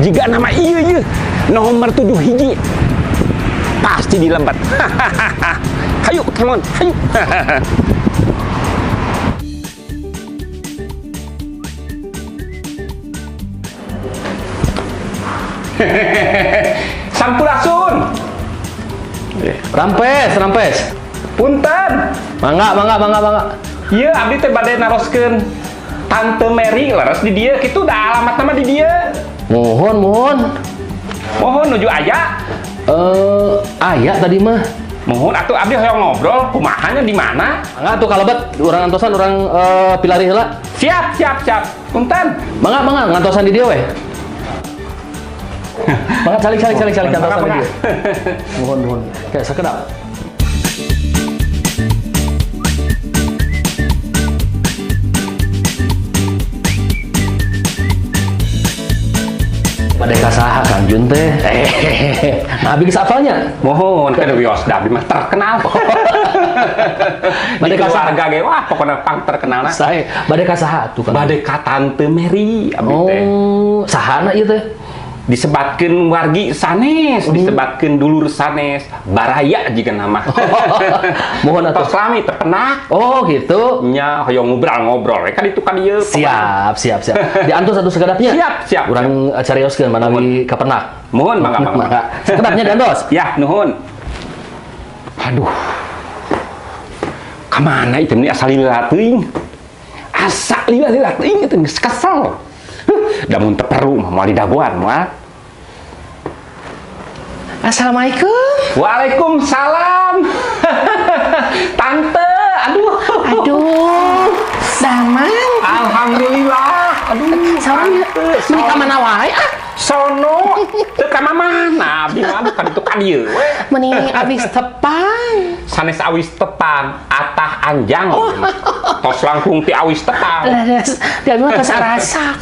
Jika nama iya nomor 7 hiji pasti dilembat. Hayu, come on, hayu. Sampurasun. Rampes, rampes. Punten. Mangga, mangga, mangga, mangga. Iya, abdi teh bade naroskeun Tante Mary leres di dieu kitu da alamat nama di dieu. Mohon, mohon. Mohon nuju aya. Aya tadi mah. Mohon atuh abdi hoyong ngobrol kumaha nya di mana? Mangga atuh kalebet urang antosan urang pilari heula. Siap, siap, siap. Punten. Mangga, mangga ngantosan di dieu we. Mangga calik, calik, calik, calik ngantosan di dieu. Mohon, mohon. Kayak sakedap. Bade ka saha Kang Jun teh? Nah, abi geus apalnya? Mohon kan wios da abdi mah terkenal. Bade Bade ka saha? keluarga ge wah pokona pang terkenalna. Sae, bade ka saha tuh Kang? Bade ka Tante Mary abdi teh. Oh, sahana ieu teh? Disebatkeun wargi sanes, disebatkeun dulur sanes, baraya jiga nama. Mohon atuh. Tos lami terpenak. Oh, gitu. Nya hoyong ngobrol-ngobrol we ka ditu ka dieu. Siap, siap, siap. Diantos atuh sakedapnya. Siap, siap. Urang carioskeun manawi kapenak. Mohon mangga mangga. Mangga. Sakedapnya diantos. Ya, nuhun. Aduh. Kamana itu ini asal lila teuing. Asa lila teuing itu geus kesel. Da mun teu perlu mah moal didagoan moal. Assalamualaikum. Waalaikumsalam. Tante, aduh. Aduh, damang. Alhamdulillah. Aduh, Saurang tante. meni ka mana wae ah? Sono teu ka mana abdi mah ka ditu ka dieu we. Meni abis tepang. Sanes awis tepang, atah anjang. Tos langkung ti awis tepang. Leres, di abdi mah tos arasak.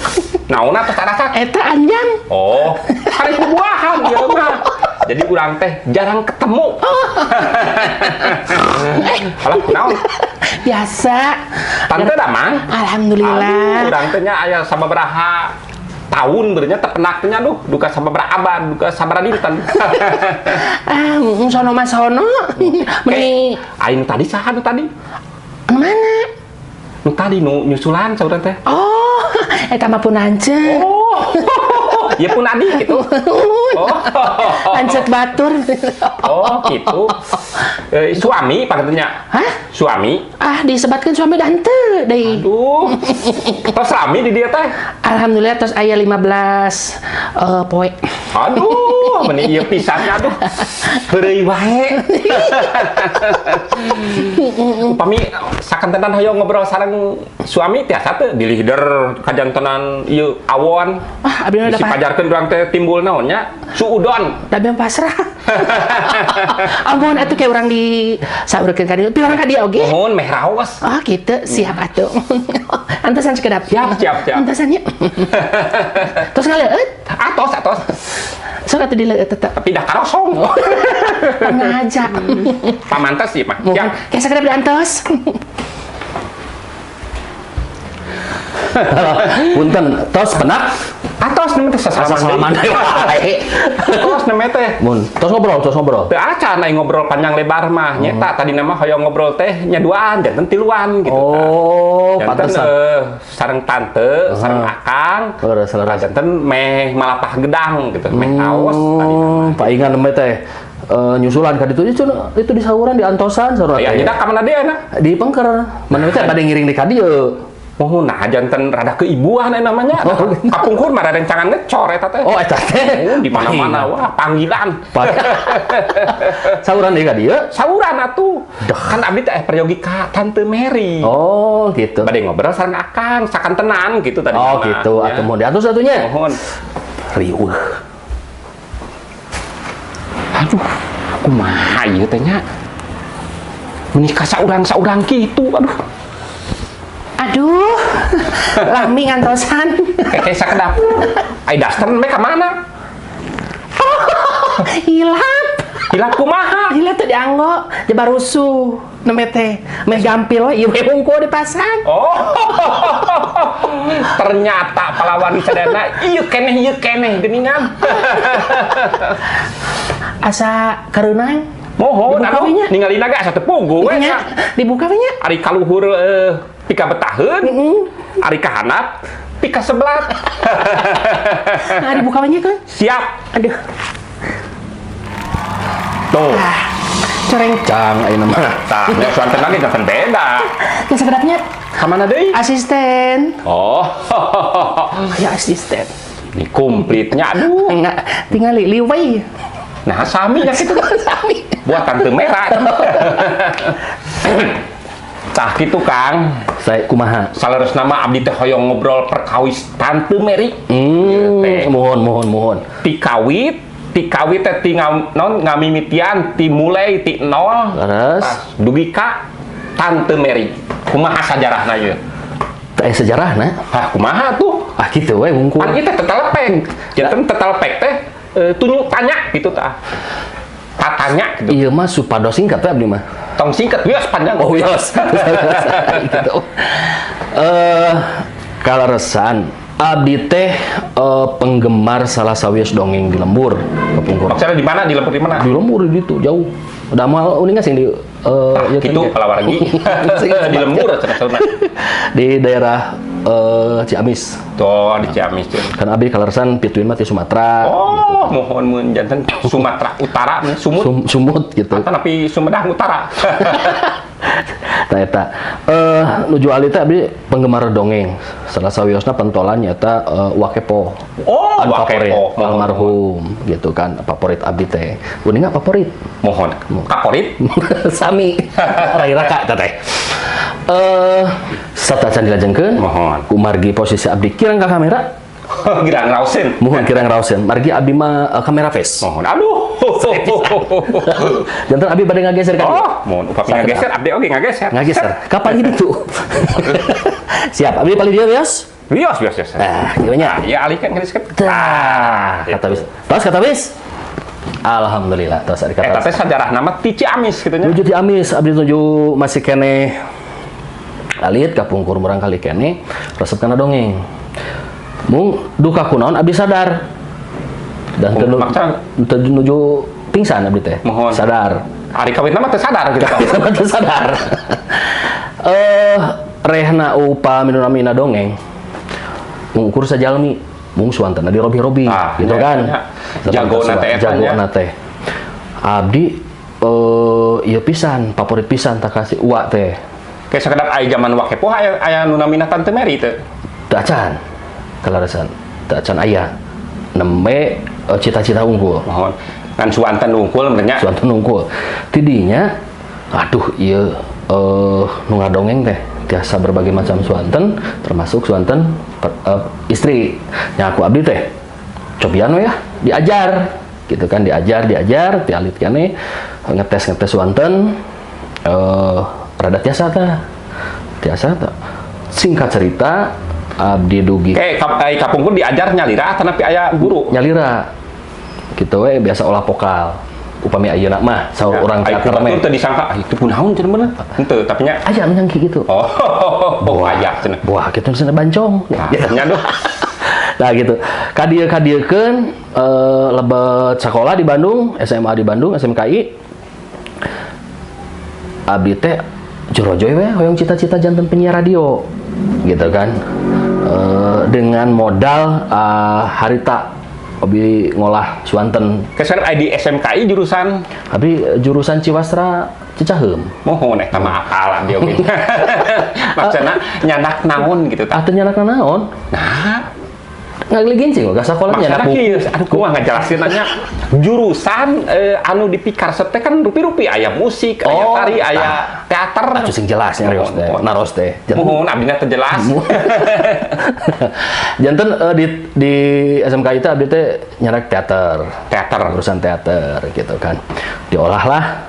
Naonna tos arasak? Eta anjang. Oh, hari buahan ieu mah. Jadi urang teh jarang ketemu. Alah, naon? Biasa. Tante damang? Alhamdulillah. Aduh, urang teh nya aya sababaraha tahun berenya terpenak teh nya duh, duka sababaraha abad, duka sabaraha dinten. Ah, sono mah sono. Meni Aing tadi saha nu tadi? Anu mana? Nu tadi nu nyusulan saurang teh. Oh, eta mah pun anceuk. Oh. Ya pun adi gitu. Oh. Lanceuk batur. Oh, gitu. Suami panggilnya. Hah? Suami? Ah, disebatkeun suami dah henteu deui. Aduh. Tos rame di dia teh. Alhamdulillah tos aya 15 poe. Aduh, meni ieu pisan aduh. Heureuy wae. Upami sakantenan hoyong ngobrol sareng suami tiasa teu bilih der kajantenan ieu awon. Ah, abdi mah Bisi pajarkeun urang teh timbul naon nya? Suudon. Da abdi mah pasrah. Ampun atuh kayak urang di saurkeun ka dieu. Pi urang ka dieu oge. Mohon meh raos. Oh, gitu. Siap atuh. Antosan sakedap. Siap, siap, siap. Antosan nya. Tos ngaleueut. Atos, atos. Sok atuh dileueut tetep. Tapi dah karosong. Pangaja. Pamantes sih mah. Siap. Kayak sakedap diantos. Punten, tos penak. Atos nembe teh Sasalaman deui wae. Atos nembe teh. Mun, tos ngobrol, tos ngobrol. Teu acan aing ngobrol panjang lebar mah. Nyeta tadi nama hoyong ngobrol teh nya duaan janten tiluan gitu. Oh, janten pantesan. Sareng tante, sareng akang. Leres, leres. Janten meh malapah gedang gitu, meh raos tadi nama. Paingan nembe teh nyusulan ka ditu itu di sauran di antosan saurang. Ya, nyedak ka mana deui na? Di pengker. Mana teh bade ngiring di ka dieu. Oh, nah janten rada keibuan namanya. Oh, gitu. Kapungkur mah rada rencangan ngecor eta teh. Oh, eta teh. Oh, di mana-mana wah panggilan. Sauran deui ka dieu? Sauran atuh. Kan abdi teh peryogi ka Tante Mary. Oh, gitu. Bade ngobrol sareng akang, sakantenan gitu tadi. Oh, gitu. Atuh mohon diatur satunya. Mohon. Riweuh. Aduh, kumaha ieu teh nya? Menikah saurang-saurang kitu, aduh. Aduh, lami ngantosan. Kayak sakedap. Ai daster mereka mana? Oh, hilap. Hilap kumaha? Hilap tuh dianggo, jebar rusuh. Nembe teh meh gampil we ieu we hungkul dipasang. Oh. Ternyata palawan sadayana ieu keneh geuningan. Asa kareunang. Mohon Dibuka atuh we nya. Ningalina ge asa teu puguh we. Nya, dibuka we nya. Ari kaluhur pika betaheun. Ari kahandap pika sebelat. Nah, dibuka we nya kan. Siap. Aduh. Tuh. Ah, coreng. Cang ayeuna mah. Tah, nya suanten lagi jangan beda. Teh sakedapnya Ka mana deui? asisten. Oh. Ya asisten. Ini komplitnya aduh. Enggak, tinggal liwai. Nah, sami nya kitu. Sami. Buat tante merah. Tah kitu Kang. Saya kumaha? Saleresna mah abdi teh hoyong ngobrol perkawis Tante Mary. Ieu teh. Mohon mohon mohon. Ti kawit, ti kawit teh ti non ngamimitian ti mulai ti nol. Leres. Pas dugi ka Tante Mary. Kumaha sajarahna ieu? Teh sejarahna. Hah, kumaha tuh? Ah kitu we hungkul. Pan ieu teh tetelepeng. Janten tetelepek teh tunjuk tanya gitu tah. Tatanya gitu. Ieu mah supados singkat we abdi mah. Tong singkat wios panjang. Oh wios. Gitu. Kaleresan abdi teh penggemar salah sawios dongeng di lembur kepungkur. Maksudnya di mana? Di lembur di mana? Di lembur di ditu jauh. Udah mau uninga sing di ieu teh Gitu nya. palawargi. Di lembur cenah. Di daerah Ciamis. Tuh di Ciamis tuh. Kan abdi kaleresan pituin mah ti Sumatera. Oh, mohon mun janten Sumatera Utara, Sumut. Sumut gitu. Atau tapi Sumedang Utara. Nah eta nuju alit teh abdi penggemar dongeng. Salah sawiosna pentolan nyata Wakepo. Oh, Anu favorit, Wakepo. Mohon, almarhum gitu kan, favorit abdi teh. Uninga favorit. Mohon. Kaporit? Sami. Rai raka eta teh. Satacan dilajengkeun. Mohon. Kumargi posisi abdi kirang ka kamera. Girang rausin. Mohon kirang raoseun. Margi abdi mah kamera face. Mohon. Aduh. Janten abdi bade ngageser ka dieu. Oh, mohon upami ngageser abdi oge ngageser. Ngageser. Kapan gitu tuh? Siap, abdi paling dieu wios. Wios, wios, wios. Nah, kieu nya. Ya alihkan geus kan. Tah, kata wis. Tos kata wis. Alhamdulillah, tos ari Eta kata. teh sajarah nama ti Ciamis kitu nya. Nuju Ciamis, abdi nuju masih keneh alit kapungkur murang kali keneh resep kana dongeng. Mung duka kunaon abdi sadar. Dan teu Maksudna? teu nuju pingsan abdi teh. Mohon. Sadar. Ari kawin mah teu sadar gitu. Teu sadar. Rehna upami nu namina dongeng. Mengukur sajalmi mung suantena dirobi-robi Ah, gitu nya, kan. nya. Jagona teh eta nya. Jagona teh. Abdi ieu pisan, favorit pisan tak kasih uak teh. Kayak sakedap aya zaman Wakepo aya aya nu namina Tante Mary teh. Teu acan. Kaleresan. Teu acan aya. Nembe cita-cita unggul. Mohon. Ngan suanten unggul nya. Suanten unggul. Tidinya aduh ieu nu ngadongeng teh tiasa berbagai macam suanten termasuk suanten istri. Nya aku abdi teh cobian we ya diajar gitu kan, diajar ti alit kene ngetes-ngetes suanten rada tiasa tah. Tiasa tah. Singkat cerita abdi dugi Kayak kapungkur diajar nyalira tapi aya guru. Nyalira gitu we biasa olah vokal. Upami ayeuna mah saur urang Ai teater kumaha mah. teu disangka ah itu kunaon cenah bener. Henteu tapi nya Aya menyang gitu. Oh, aya cenah. Wah, kitu cenah bancong. Nah, nya duh. Nah gitu. Kadieu-kadieukeun lebet sekolah di Bandung, SMA di Bandung, SMKI. Abdi teh jorojoy we hoyong cita-cita janten penyiar radio gitu kan. Dengan modal harita abi ngolah suanten. Kesan di SMKI jurusan Abi jurusan Ciwastra Cicaheum. Mohon eta mah apal abdi oge. Maksudna nyandak naon gitu tah. Ah teu nyandak naon? Nah, Ngageligincing ka sakola nyandak maksudna buku. kieu, aduh kumaha ngajelasin nya. Jurusan anu dipikaresep teh kan rupi-rupi aya musik, aya Oh, tari, aya teater. Atuh sing jelas nya Mohon, teh, mohon. naros teh. Mohon abdina teu jelas. Janten di SMKI teh abdi teh nyandak teater. Teater. Urusan teater gitu kan. Diolahlah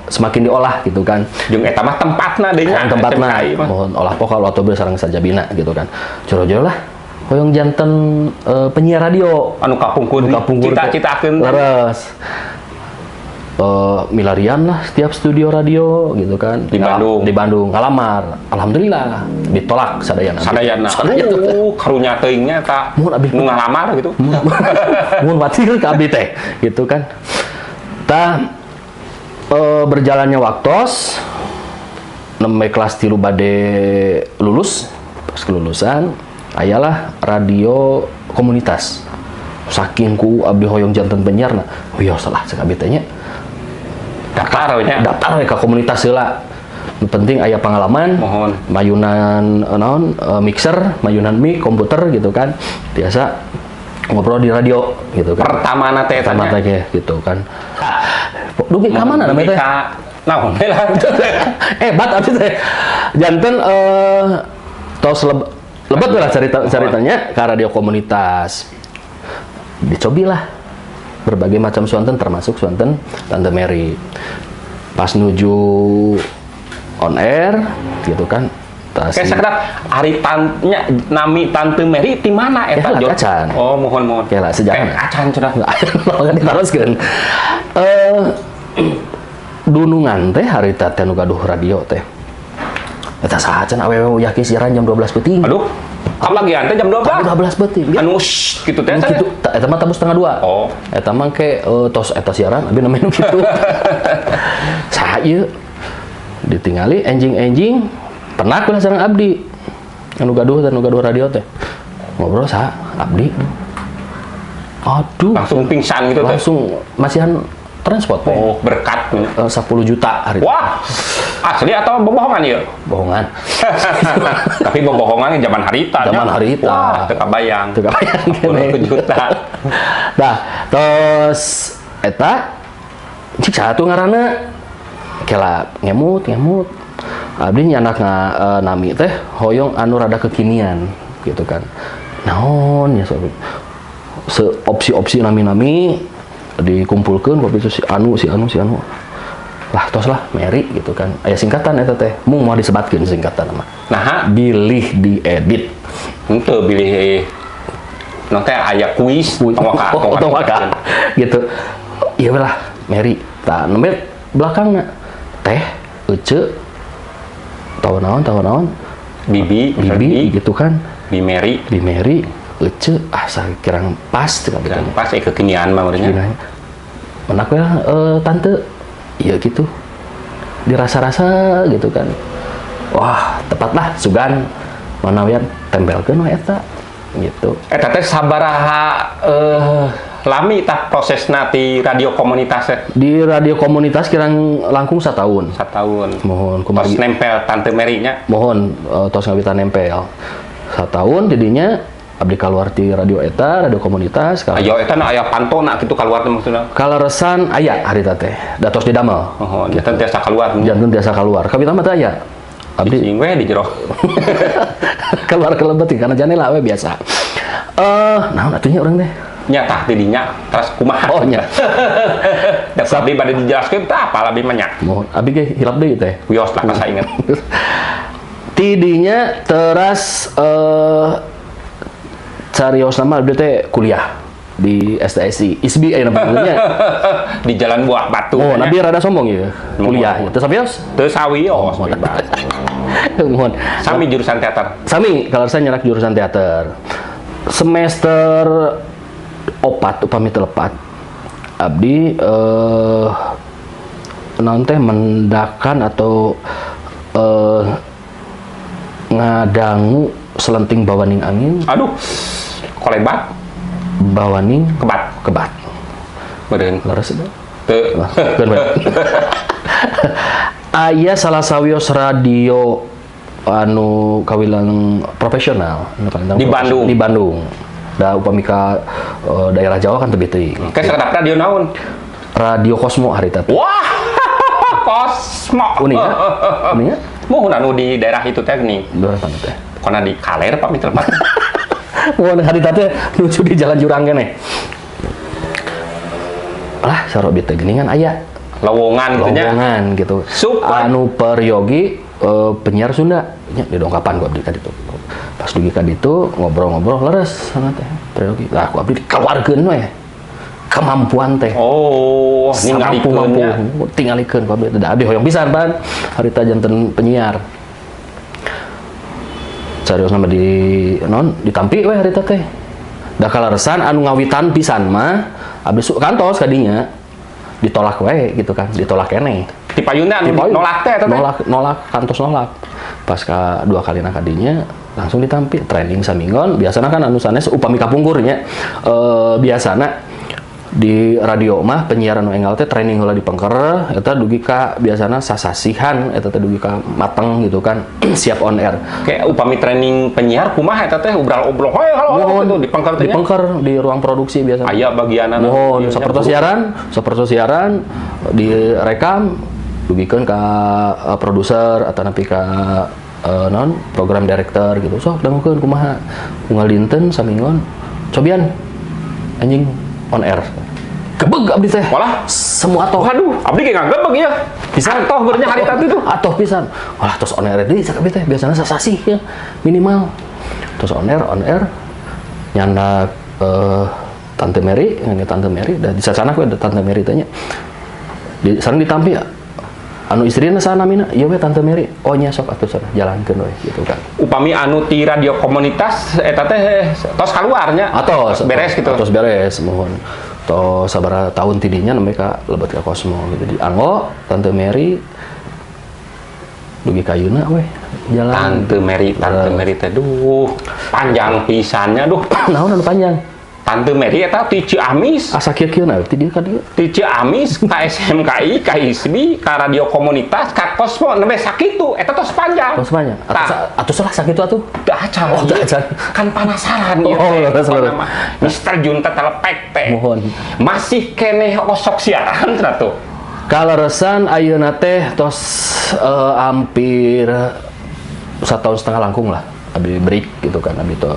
semakin diolah gitu kan. Jeung eta mah tempatna deui nya. Tempatna SMKI mah. mohon olah vokal atau sareng sajabina gitu kan. Jero-jero lah hoyong janten penyiar radio. Anu kapungkur Kapungkur teh. cita-citakeun. Leres. Milarian lah setiap studio radio gitu kan. Di Bandung. Di Bandung ngalamar, alhamdulillah ditolak sadayana. Sadayana. Sadayana. Karunya teuing nya ka Mun abdi nu ngalamar gitu. Mun watir ka abdi teh gitu kan. Tah, berjalannya waktos, nembe kelas 3 bade lulus, pas kelulusan ayalah radio komunitas. Saking ku abdi hoyong janten penyiar, nah wios lah cek abdi teh nya. Daftar we nya. Daftar we ka komunitas heula. Nu penting aya pengalaman. Mohon. Mayunan naon, mixer, mayunan mic, komputer gitu kan. Biasa ngobrol di radio gitu kan. Pertama na teh Pertama tanya. teh gitu kan. Dugi ka mana namanya teh? Ka naon we lah. Hebat abdi teh. Janten tos lebet lah ceritanya ke radio komunitas. Dicobilah berbagai macam suanten, termasuk suanten Tante Mary. Pas nuju on air gitu kan. Tas Kayak sekedar ari tantnya nami Tante Mary di mana eta Ya, Jon? acan. Oh, mohon mohon. Ya lah, sejarah. Acan cenah. Makanya diteruskeun. Dunungan teh harita teh nu gaduh radio teh. Eta saha cenah awewe uyah siaran jam 12 peuting. Aduh, kabagian teh jam 12. Jam 12 peuting. Anu shh, gitu teh. Anu kitu, eta mah tamu setengah dua. Oh. Eta mah ke tos eta siaran abi namanya nu kitu. Saha ieu? Ditingali enjing-enjing pernah kula sareng abdi. Anu gaduh teh, anu gaduh radio teh. Ngobrol saha? Abdi. Aduh. Langsung pingsan gitu teh. Langsung masihan transport teh. Oh, berkat. 10 juta hari itu. Wah, asli atau bohongan ya? Bohongan. Tapi bohongannya zaman harita. Zaman nya. harita. Wah, teu kabayang. Teu kabayang 10 keneh. juta. Nah, terus eta cik saha tuh ngaranna? Kela ngemut, ngemut. Abdi nyanak nami teh hoyong anu rada kekinian gitu kan. Naon ya se opsi-opsi nami-nami dikumpulkeun kopi itu si anu si anu si anu lah tos lah Mary gitu kan. Aya singkatan eta teh mung mau disebatkeun singkatan mah. Nah, bilih diedit. Henteu bilih nu teh aya kuis Kuis. tong waka, Oh, tong waka. Gitu. Iya lah Mary. Tah nembe belakangna teh ece tahun naon tahun naon Bibi, Bibi gitu kan. Bi Mary. Bi Mary ece ah kirang pas gitu Kirang pas kekinian mah urangnya. Kekinian. Menak we lah, tante. Iya gitu. Dirasa-rasa gitu kan. Wah, tepatlah sugan manawian tempelkeun we eta gitu. Eta teh sabaraha lami tah prosesna ti radio komunitas teh? Di radio komunitas kirang langkung satahun. Satahun. Mohon Tos kumargi. nempel Tante Mary nya. Mohon tos ngawitan nempel. Satahun jadinya abdi keluar ti radio eta, radio komunitas. Ayo eta na aya pantona gitu keluar teh maksudna. Kaleresan aya harita teh, da tos didamel. Mohon, janten tiasa keluar. Janten tiasa keluar. Kabita mah teu aya. Abdi Cing we di jero. keluar ke lebet karena janela we biasa. Naon atuh nya urang teh? Nya tah di dinya teras kumaha. Oh nya. Da abdi bade dijelaskeun tah apal abdi mah nya. Mohon abdi ge hilap deui teh. Wios lah kasa inget. Tidinya teras carios nama abdi teh kuliah di STSI ISBI aya namanya. Di Jalan Buah Batu. Oh, nabi rada sombong ya. Kuliah. Terus sabios? Teu sawios bebas. Mohon. Sami jurusan teater. Sami, kalau saya nyerak jurusan teater. Semester 4 upami teu lepat. Abdi naon teh mendakan atau ngadangu selenting bawaning angin. Aduh. Kolebat. Bawaning kebat. Kebat. Beureun. Leres itu. Teu. Keun we. Aya salah sawios radio anu kawilang profesional anu kalintang Di Bandung. Di Bandung. Da upami ka daerah Jawa kan tebih teuing. Ke sakedap radio naon? Radio Cosmo harita teh. Wah. Cosmo. Uninga? Uninga? Muhun anu di daerah itu teh nih. Daerah mana teh? Kona di Kaler pami tempat. Muhun harita teh nuju di jalan jurang keneh. Lah sarobi teh geuningan aya. Lowongan gitu nya. Lowongan gitu. Super. Anu peryogi penyiar Sunda nya didongkapan ku abdi ka ditu. Pas dugi ka ditu ngobrol-ngobrol leres sana teh peryogi. Lah ku abdi dikeluarkeun we. Kemampuan teh. Oh, ningalikeun nya. Tingalikeun ku abdi teh. Da abdi hoyong pisan pan harita janten penyiar. Serius nama di non ditampi we harita teh. Da kaleresan anu ngawitan pisan mah abdi kantos kadinya ditolak we gitu kan, ditolak keneh. Di payuna anu nolak teh eta teh. Nolak, kantos nolak. Pas ka dua kali kadinya langsung ditampi training saminggon, biasana kan anu sanes upami kapungkur nya. Biasana di radio mah penyiaran nu enggal teh training heula di pengker eta dugi ka biasana sasasihan eta teh dugi ka mateng gitu kan siap on air. Kayak upami training penyiar kumaha eta teh obral-obrol hoi halo gitu di pengker teh. Di pengker di ruang produksi biasana. Aya bagianana. Mohon sapertos siaran direkam dugikeun ka produser atau nepi ka non program director gitu. Sok dangukeun kumaha unggal dinten saminggon cobian anjing on air. Gebeg abdi teh. Walah, semua atoh. Waduh, abdi kayak ngagebeg ya. Pisan. Atoh bernya hari tadi tuh. Atoh pisan. Walah, tos on air deui abdi teh biasana sasasih ya minimal. Tos on air nyandak Tante Mary, nyanyi Tante Mary da disasana we Tante Mary teh nya. Di sareng ditampi anu istrina sana namina, ieu we Tante Mary. Oh nya sok atuh sana jalankeun we gitu kan. Upami anu ti radio komunitas eta teh tos kaluarnya. Atos beres gitu. Atos beres mohon. Tos sabaraha tahun tidinya nembe ka lebet ka Kosmo gitu. Di anggo Tante Mary dugi ka ayeuna we jalan. Tante Mary teh duh panjang pisannya duh. Naon anu panjang? Tante Mary eta ti Ciamis. Asa kieu-kieu na ti dieu ka dieu. Ti Ciamis ka SMKI, ka ISBI, ka radio komunitas, ka Kosmo nembe sakitu eta tos panjang. Tos panjang. Atuh salah sakitu atuh. Teu acan. Oh, teu acan. Kan penasaran ieu. Oh, penasaran. Mister Junta telepek teh. Mohon. Masih keneh osok siaran cenah tuh. Kaleresan ayeuna teh tos hampir 1,5 tahun langkung lah. Abi break gitu kan, abi tuh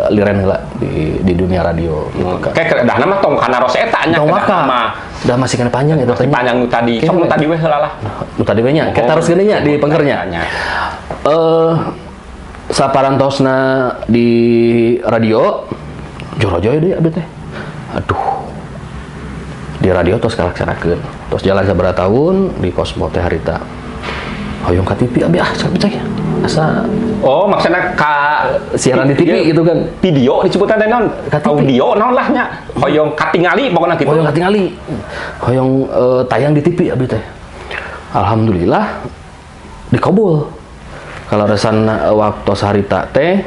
liren heula di dunia radio gitu kan. Kayak dah nama tong kanaros eta nya tong waka. Dah masih kena panjang eta teh. Panjang nu tadi. Sok nu tadi we heula lah. Nu tadi we nya. Kayak tarus geuning nya di pengkernya. Saparantosna di radio jorojoy deui abi teh. Aduh. Di radio tos kalaksanakeun. Tos jalan sabaraha tahun di Kosmo teh harita. Hoyong ka TV abi ah sampe teh. Asa oh maksudnya ka siaran di TV gitu kan. Video disebutan teh naon? Audio naon lah nya. Hoyong katingali pokona kitu. Hoyong katingali. Hoyong tayang di TV abdi teh. Alhamdulillah dikabul. Kaleresan waktu harita teh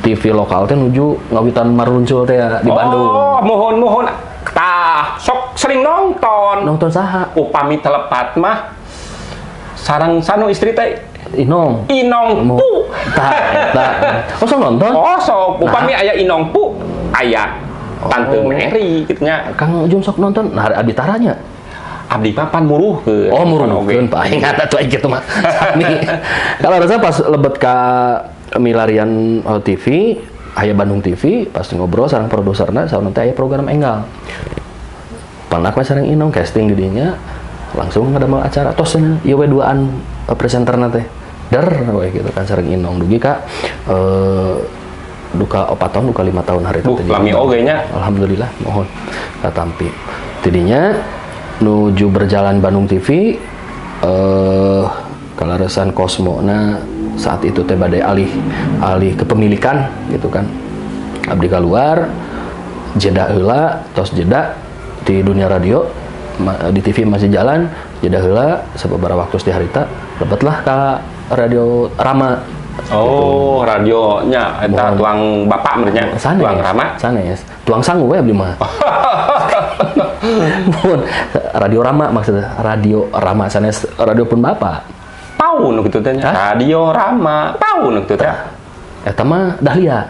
TV lokal teh nuju ngawitan maruncul teh di Bandung. Oh, mohon-mohon tah sok sering nonton. Nonton saha? Upami telepat mah sareng sanu istri teh Inong. Inong Pu. Tah eta. Oh sok nonton? Oh sok. Upami aya Inong Pu, aya Tante Mary kitu nya. Kang Ujung sok nonton. Nah abdi taranya. Abdi mah pan muruhkeun. Oh muruhkeun Pak. Ingat atuh aing kitu mah. Sami. Kalau rasa pas lebet ka milarian TV, aya Bandung TV, pas ngobrol sareng produserna, saurna teh aya program enggal. Panak we sareng Inong casting di dinya langsung ngadamel acara tos ieu we duaan presenterna teh. Der we gitu kan sareng Inong dugi ka duka 4 tahun duka 5 tahun hari itu. Lami oge nya. Alhamdulillah mohon katampi. Tidinya nuju berjalan Bandung TV kaleresan Kosmo na saat itu teh badai alih kepemilikan gitu kan. Abdi keluar jeda heula tos jeda di dunia radio di TV masih jalan jeda heula sababaraha waktu di harita lebetlah ka radio Rama. Oh, gitu. Radionya eta tuang bapak merenya. Tuang Rama. Sanes. Tuang sangu we abdi mah. Mohon Radio Rama maksudnya, Radio Rama sanes radio pun bapak. Pau nu kitu teh nya. Radio Rama, pau nu kitu teh. Eta mah Dahlia.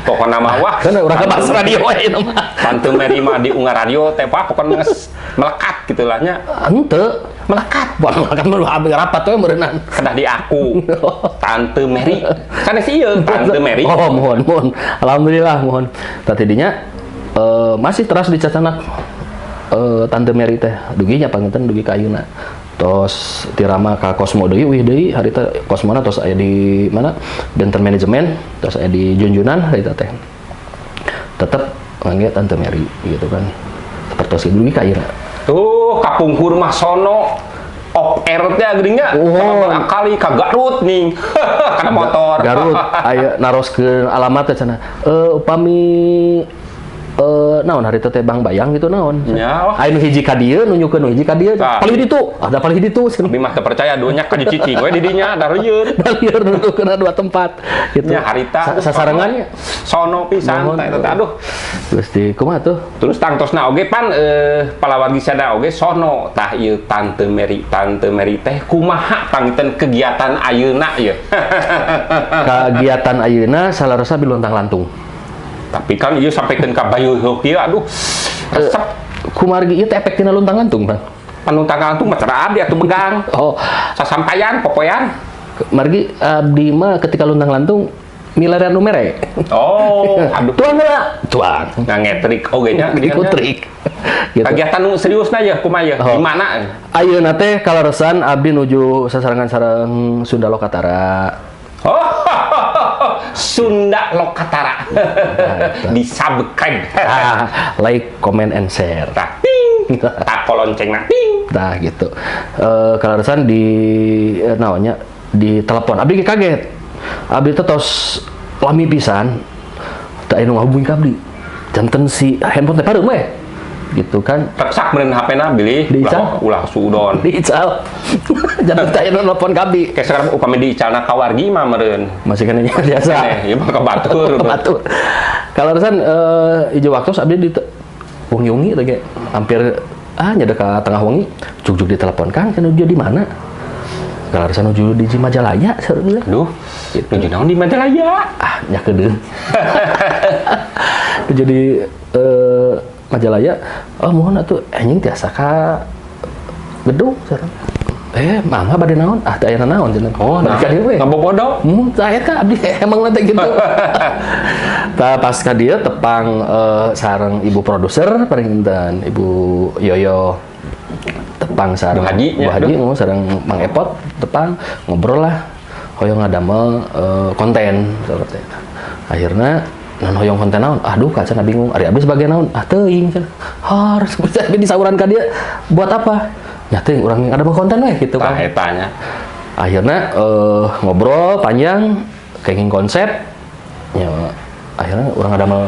Pokona mah wah, kan urang ka bahas radio we eta mah. Tante Mary mah di ungar radio teh pak pokona geus melekat kitu lah nya. Henteu, melekat. Wah, melekat mah abdi rapat we meureunnan. Kedah di aku. Tante Mary. Sanes ieu Tante Mary. Oh, mohon, mohon. Alhamdulillah mohon. Tah tidinya masih terus dicacanak Tante Mary teh dugi nya panginten dugi ka ayeuna. Tos tirama ka Kosmo deui wih deui harita Kosmona tos aya di mana Benten Manajemen tos aya di Junjunan harita teh. Tetep Mangga Tante Mary gitu kan. Seperti itu dugi ka ira. Tuh, kapungkur mah sono off air teh geuning nya. Oh. Kali ka Garut nih. Karena motor. Garut aya naroskeun alamat teh cenah. Upami naon hari teh Bang Bayang gitu naon. Ya, wah. Aya nu hiji ka dieu nunjukeun nu hiji ka dieu. Tah. Palih ditu, ada palih ditu. Abi mah teu percaya duanya ka dicicing we di dinya darieun. Lieur nunjukeun dua tempat gitu. Nya harita Sasarengannya sono pisan Mohon. tah eta teh aduh. Gusti kumaha tuh? Terus tangtosna oge pan palawargi sada oge sono tah ieu Tante Mary, Tante Mary teh kumaha panginten kegiatan ayeuna ieu. Kegiatan ayeuna salarosna biluntang lantung. Tapi kan ieu sampaikan ka Bayu kieu aduh. Resep. Kumargi ieu teh efek tina luntang lantung, Bang. Panuntang lantung mah cara abdi atuh begang. Oh, Sasampayan popoyan. Margi abdi mah ketika luntang lantung milarian nu mere. Oh, aduh. Tuang heula, tuang. Ngangetrik oge nya. Ikut trik. Gitu. Kegiatan nu seriusna ya kumaha ya? Oh. Di mana? Ayeuna teh kaleresan abdi nuju sasarengan sareng Sunda Lokatara. Oh, Sunda Lokatara. Di subscribe. Ah, like, comment, and share. Tah, ting. Tah koloncengna ting. Nah gitu. Kaleresan di naonnya di telepon. Abdi ge kaget. Abdi teh tos lami pisan. Teu aya nu ngahubungi ka abdi. Janten si handphone teh pareum we. Gitu kan. Reksak meureun HP-na bilih Diical? ulah suudon. Diical. Janten teu aya nu nelpon ka abdi. Kayak sekarang upami diicalna ka wargi mah meureun. Masih kan biasa. Keneh, ieu mah ka batur. Batur. Kaleresan hiji waktu abdi di wengi-wengi teh ge hampir nyada ka tengah wengi juk-juk ditelepon Kang kan nuju di mana? Kaleresan nuju di Majalaya saur teh. Aduh, nuju naon di Majalaya? Ah, nya keudeung. Nuju di Majalaya, oh mohon atuh anjing tiasa ka gedung saur. Mangga bade naon? Ah, teu aya naon cenah. Oh, Balik ka dieu we. Ngabobodo. Tah eta abdi emang nanti gitu. Tah pas ka dieu tepang sareng ibu produser parinten Ibu Yoyo tepang sareng Bu Haji, Bu nya, Haji aduh. ngomong sareng Mang Epot tepang ngobrol lah hoyong ngadamel konten seperti itu. Akhirnya non hoyong konten naon? Aduh kaca bingung. Ari abdi sebagai naon? Ah teuing cenah. Harus abdi disauran ka dieu buat apa? Ya teuing urang ada konten we gitu Tah kan. eta nya. Akhirnya ngobrol panjang kenging konsep ya akhirnya orang ada mau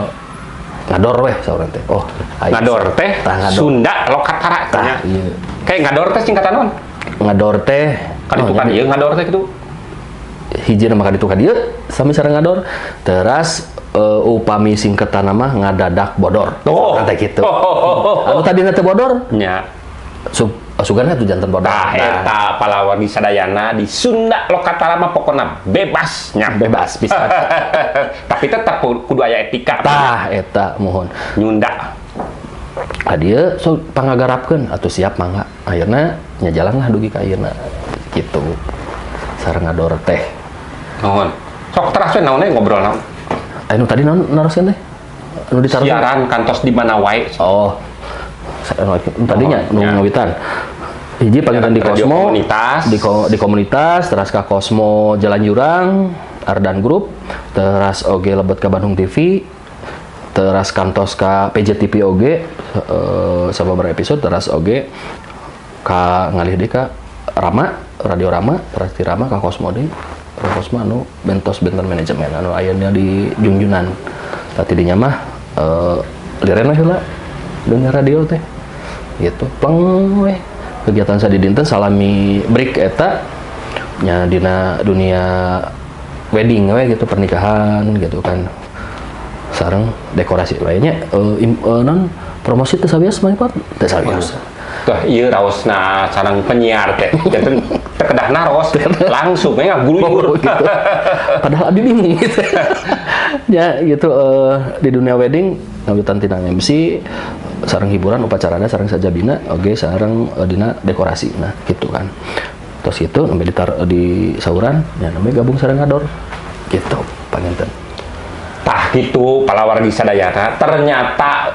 ngador weh saurang teh. Oh, ayo. Ngador teh Tah, ngador. Sunda Lokatara Tah, nya. iya. Kayak ngador teh singkatan naon? Ngador teh Kan itu kan oh, ieu ngador teh kitu. Hiji nama kaditu ka dieu sami sareng ngador. Teras upami singketan mah ngadadak bodor. Oh. Saurang teh kitu. Oh, oh, oh, oh. Anu tadina teu bodor, Nya. Sugan atuh janten bodor. Tah eta palawargi sadayana di Sunda Lokatara mah pokona bebas nya. Bebas bisa. Tapi tetap kudu aya etika. Tah eta mohon. Nyunda. Ka dieu so pangagarapkeun atuh siap mangga. Akhirna nya jalan lah dugi ka ayeuna gitu. Sareng ngador teh. Nuhun. Sok teras we naon ngobrol naon. Anu tadi naon naroskeun teh? Anu ditaruh. Siaran kantos di mana wae. Oh. Tadinya Oh, nu ya. ngawitan. Hiji panggilan di Radio Cosmo, komunitas. di komunitas, teras ka Cosmo Jalan Jurang, Ardan Group, teras oge lebet ka Bandung TV, teras kantos ka PJTV oge sababaraha episode, teras oge ka ngalih deui ka Rama, Radio Rama, teras di Rama ka Cosmo deui. Ka Cosmo anu bentos benten manajemen anu ayeuna di Jungjunan. Tah tidinya mah liren we heula dunia radio teh. Gitu. Pleng we. Kegiatan sadidinten salami break eta nya dina dunia wedding we gitu, pernikahan gitu kan. Sareng dekorasi lainnya non promosi teu sawios mah Pak? Teu sawios. Tah ieu raosna sareng penyiar teh. Janten teu kedah naros, langsung we ngaguluyur. Oh, gitu. Padahal abdi bingung gitu. Ya gitu di dunia wedding ngawitan tina MC sareng hiburan upacarana sareng sajabina oge sareng dina dekorasi nah gitu kan. Terus itu nembe di sauran ya nembe gabung sareng ngador gitu panginten. Tah gitu palawargi sadayana ternyata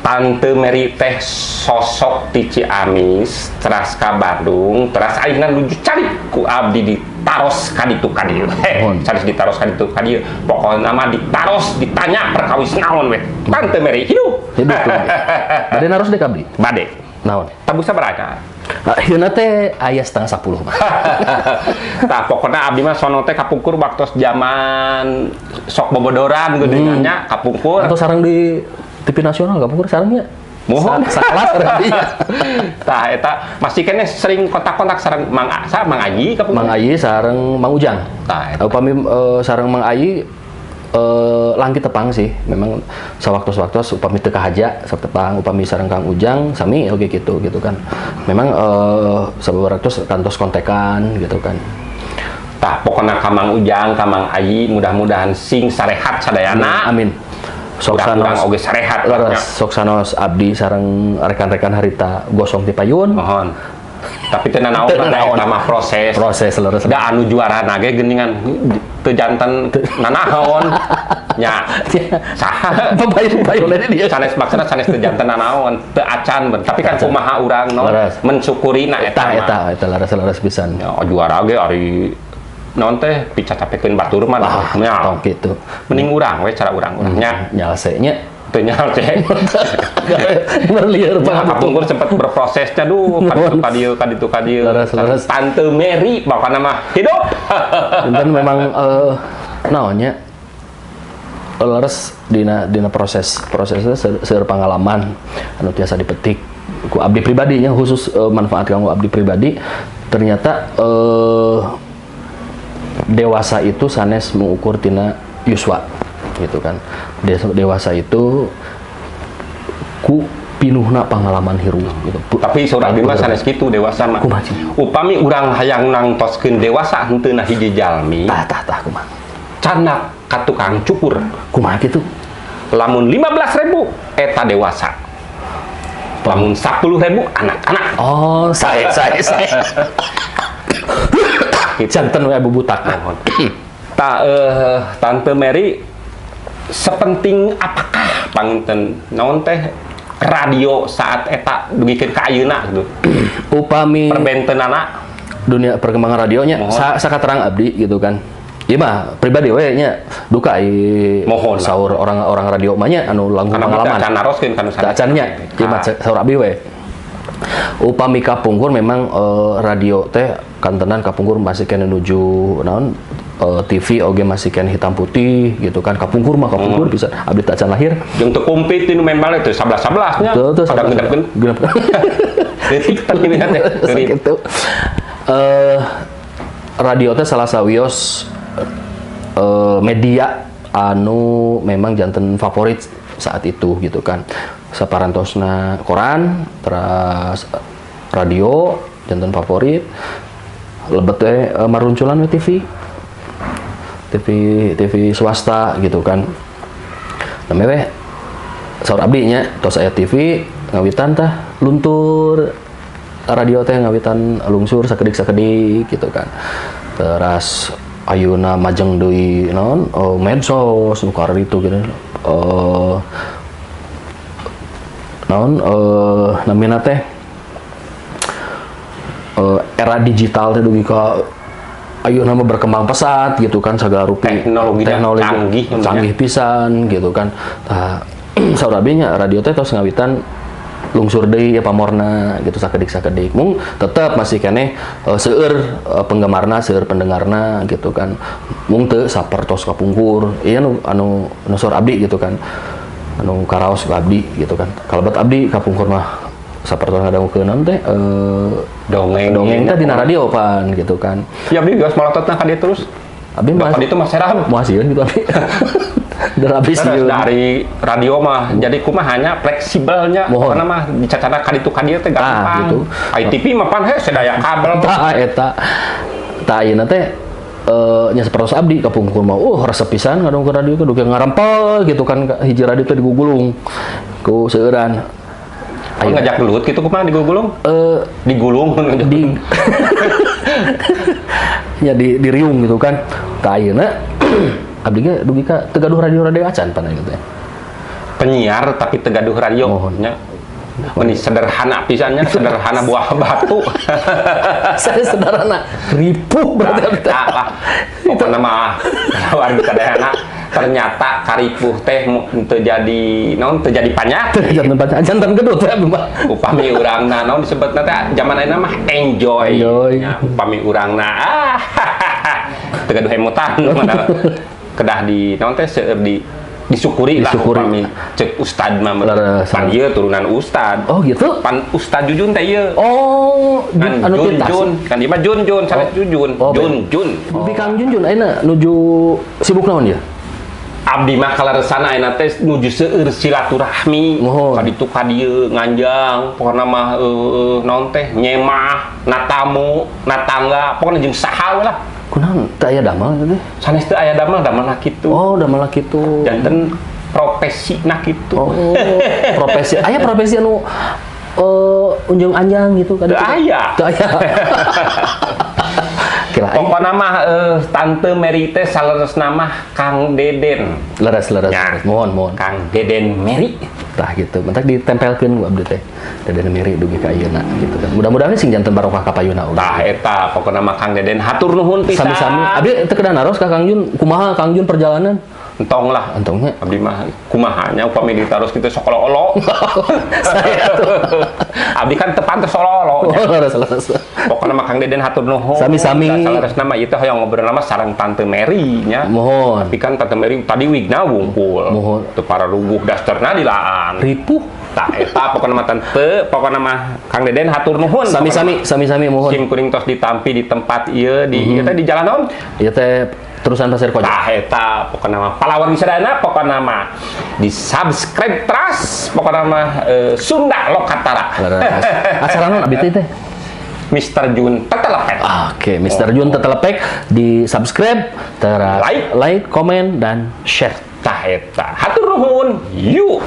Tante Mary teh sosok ti Ciamis teras ka Bandung, teras ayeuna nuju cari ku abdi ditaros ka ditu ka dieu. Heh, Mohon. sanes ditaros ka ditu ka dieu. Pokokna mah ditaros, ditanya perkawis naon we. Tante Mary hidup. Hidup tuh. Bade naros deh ka abdi. Bade. Naon? Tabuh sabaraha? Ayeuna teh aya 9.30 mah. Tah, pokokna abdi mah sono teh kapungkur waktu zaman sok bobodoran geuningan nya kapungkur. Atau sareng di TV nasional kapungkur sarengnya. Mohon. Sakelas sareng abdi. Tah, eta masih keneh sering kontak-kontak sareng Mang Asa, Mang Ayi kapungkur. Mang Ayi sareng Mang Ujang. Tah, eta. Upami sareng Mang Ayi langki tepang sih. Memang sawaktu-waktu upami teu kahaja sok tepang, upami sareng Kang Ujang sami oge gitu gitu kan. Memang sababaraha kantos kontekan gitu kan. Tah, pokokna ka Mang Ujang, ka Mang Ayi mudah-mudahan sing sarehat sadayana. Amin. Sok Urang-urang sanos oge sarehat. Leres, sok sanos abdi sareng rekan-rekan harita gosong ti payun. Mohon. Tapi teu nanaon Teu nanaon. eta mah proses. Proses leres. Da anu juara ge geuningan teu janten nanaon. Nya. Saha? Payun-payun ini dia. Sanes maksudna sanes teu janten nanaon, teu acan ben. Tapi kan kumaha urang no Leres. mensyukuri na eta Tah mah. eta eta leres-leres pisan. Ya, juara ge ari naon teh picacapekeun batur mah Ah, nya. tong kitu. Mending urang we cara urang-urang nya. Nyalse nya. Teu nyalse. Berliar Ya, banget. kapungkur sempat berprosesnya duh, kaditu kadieu kaditu kadieu. Leres, leres. Tante Mary pokokna mah hidup. Dan memang naonnya leres dina dina proses prosesnya seueur pengalaman anu tiasa dipetik ku abdi pribadinya khusus manfaat kanggo abdi pribadi ternyata dewasa itu sanes mengukur tina yuswa gitu kan. Dewasa itu ku pinuhna pengalaman hirup gitu. Tapi saur abdi mah sanes kitu dewasa mah. Kumaha sih? Upami urang hayang nangtoskeun dewasa henteu na hiji jalmi, Tah tah tah kumaha. candak ka tukang cukur. Kumaha kitu? Lamun 15.000 eta dewasa. Lamun 10.000 anak-anak. Oh, sae sae sae. Gitu. Janten we bubutak. Mohon. Ta Tante Mary sepenting apakah panginten naon teh radio saat eta dugikeun ka ayeuna gitu. Upami Perbentenana dunia perkembangan radionya Mohon. sakaterang abdi gitu kan. Ieu mah pribadi we nya duka ai Mohon. saur orang-orang radio mah nya anu langkung karena pengalaman. acan naroskeun kanu Teu acan nya, ieu mah saur abdi we. Upami kapungkur memang radio teh kantenan kapungkur masih keneh nuju naon TV oge masih keneh hitam putih gitu kan. Kapungkur mah kapungkur bisa abdi teh acan lahir. Jeung teu komplit nu main balik teh 11-11 nya. Tuh, tuh, Kadang genepkeun. genep. Leutik teh teh. Sakitu. Radio teh salah sawios media anu memang janten favorit saat itu gitu kan. Saparantosna koran, terus radio janten favorit. Lebet teh marunculan we TV. TV TV swasta gitu kan. Namanya we saur abdi nya tos aya TV ngawitan tah luntur radio teh ngawitan lungsur sakedik-sakedik gitu kan. Teras ayeuna majeng deui naon medsos nu kararitu gitu. Naon namina teh era digital teh dugi ka ayeuna mah berkembang pesat gitu kan sagala rupi Teknologinya canggih namanya. canggih pisan gitu kan. Tah saur abdi nya radio teh tos ngawitan lungsur deui ya pamorna gitu sakedik-sakedik. Mung tetep masih keneh seueur penggemarna, seueur pendengarna gitu kan. Mung teu sapertos kapungkur. Ieu anu anu saur abdi gitu kan. Anu karaos ku abdi gitu kan. Kalebet abdi kapungkur mah sapertos ngadangukeun naon teh Dongeng. dongeng teh dina radio pan gitu kan. Ya abdi geus malototna ka dieu terus. Abdi mah Bapak itu mah seram. moal sieun gitu abdi. Dan abdi Terus sieun. dari radio mah jadi kumaha nya fleksibelnya Mohon. karena mah dicacana ka ditu ka dieu teh Tah, gampang. gitu. Ai TV mah pan heh sedaya kabel. Tah eta. Tah ayeuna teh nya sapertos abdi kapungkur mah resep pisan ngadongkeun radio teh dugi ngarempel gitu kan hiji radio teh digugulung ku seueuran. Oh, ngajak gelut gitu kumaha digugulung? Digulung Di nya di diriung gitu kan. Tah ayeuna abdi ge dugi ka teu gaduh radio-radio acan pan ayeuna teh. Penyiar tapi teu gaduh radio. Mohon. Nya. Meni sederhana pisan nya, sederhana buah batu. Saya sederhana, ripuh berarti abdi teh. Nah, lah. Pokokna mah warga sadayana ternyata karipuh teh teu jadi naon, teu jadi panyakit. Janten paca, janten gedut ya abdi mah. Upami urangna naon disebutna teh zaman ayeuna mah enjoy. Enjoy. Ya, upami urangna ah teu gaduh emutan kedah di naon teh seueur di disyukuri lah. Disyukuri. Upami cek ustad mah Leres. pan ieu turunan ustad. Oh gitu. Pan ustad Jujun teh ieu. Oh, kan anu Jun ti Tasik. Jun kan ieu mah Jun Jun sanes Jujun. Oh, Jun Jun. Bi Kang Jun Jun ayeuna nuju sibuk naon ya? Abdi mah kaleresan ayeuna teh nuju seueur silaturahmi. Mohon. Ka ditu ka dieu nganjang pokona mah naon teh nyemah natamu natangga pokona jeung saha we lah. Kunaon teu aya damel gitu teh? Sanes teu aya damel, damelna kitu. Oh, damel kitu. Janten profesina kitu. Oh, profesi. Aya profesi anu unjung anjang gitu Teu aya. Teu aya. Kira aing Pokona mah Tante Mary teh saleresna mah Kang Deden. Leres, leres. Ya. Leres. Mohon, mohon. Kang Deden Mary. Tah gitu. Mentak ditempelkeun ku abdi teh. Deden Mary dugi ka ayeuna gitu kan. Mudah-mudahan sing janten barokah ka payuna oge. Tah eta pokona mah Kang Deden hatur nuhun pisan. Sami-sami. Abdi teu kedah naros ka Kang Jun, kumaha Kang Jun perjalanan? Entong lah. Entongnya. Abdi mah kumahanya upami ditaros kitu sok olo-olo. Saya tuh. Abdi kan teu pantes olo-olo. Oh, leres, leres. Pokokna mah Kang Deden hatur nuhun. Sami-sami. Saleresna mah ieu teh hoyong ngobrol mah sareng Tante Mary nya. Mohon. Tapi kan Tante Mary tadi wigna wungkul. Mohon. Teu pararuguh dasterna dilaan. Ripuh. Tah eta pokokna mah Tante, pokokna mah Kang Deden hatur nuhun. Sami-sami, sami-sami mohon. Sim kuring tos ditampi di tempat ieu di ieu teh di jalan naon? Ieu teh terusan Pasir Koja. Tah eta pokokna mah palawan sadayana pokokna mah di subscribe teras pokokna mah Sunda Lokatara. Leres. Acara naon abdi teh? Mr. Jun tetelepet. Oke, Mr. Jun tetelepek di subscribe, teras Like. like, komen dan share. Tah eta hatur nuhun. Yuk.